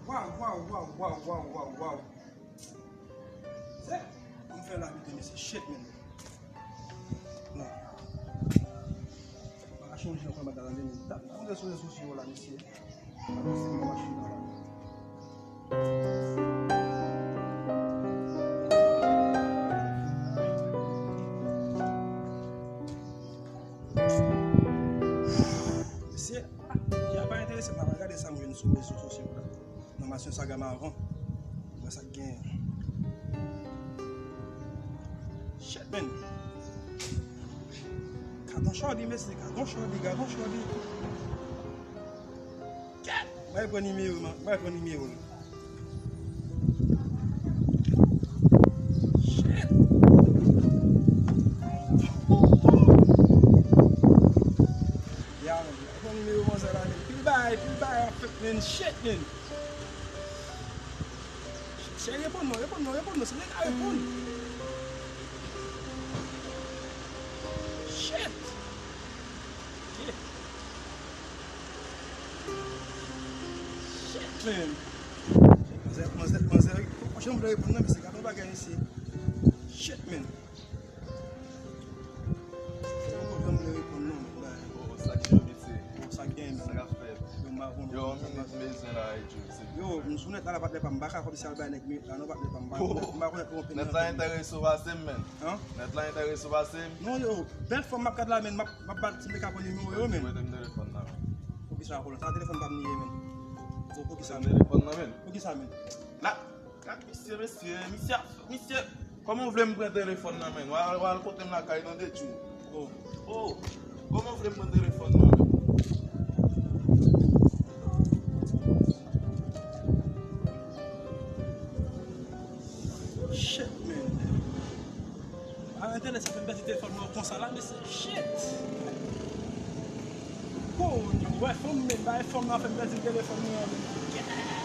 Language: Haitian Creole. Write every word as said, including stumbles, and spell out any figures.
Waw, waw, waw, waw, waw, waw, waw. Se, m fè la vite, mesye. Shit, man. Non. M pa chonje ankò, madanm, men ta, ta monte sou rezo sosyo la, mesye. Pa pase mwen machin nan la. Mesye, ya pa enterese m, m ap gade sa m jwenn sou rezo sosyo la. Nan masyon saga m avan. Mwen sa k genyen. Shit, man. Gadon chòdi, mesye, gadon chòdi, gadon chòdi. Kèt! Mwen pran nimewo, man. Mwen pran nimewo l. Shit! Ya, man. Mwen pran nimewo manzè la, men. Pil bagay, pil bagay ap fèt, men. Shit, men. Chè, reponn non, reponn non, reponn non. Se nèg la reponn. Shit. Yeah. Shit, man. Manzè, manzè, manzè, poko janm vle reponn non, mesye, gade yon bagay mesye. Shit, man. Poko janm vle reponn non, men. Oh, sa k gen, mesye? Oh, sa k gen, men? Sa k ap fèt? Yo, m pa konn. Yo, yon minit, m bezwen la, Edjo, se. Yo, m sou nèt la, la, patnè pa m, m pa ka kòmsi al bay nèg minit la, non, patnè pa m, m pa konn, m pa konn yon opinyon. Nèt la enterese w pase m, men. Hein? Nèt la enterese w pase m? Non, yo, bèl fanm m ap gad la, men, m ap, m ap bat si m te ka pran nimewo yo, men. Prete m telefòn nan, men. Poukisa, Apollo? Sa telefòn pa m li ye, men. Poukisa, men? Prete m telefòn nan, men. Poukisa, men? La, Gad misye, mesye, misye, misye, kòman w vle m pran telefòn nan, men? W al, w al kote m lakay, tande, tjou. Oh. Oh, kòman w vle m pran telefòn nan, men? Shit, man. A, entènèt sa fè m pèdi telefòn nan konsa la, mesye. Shit! Oh, wè, fanm, men, bay fanm nan fè m pèdi telefòn nan, men.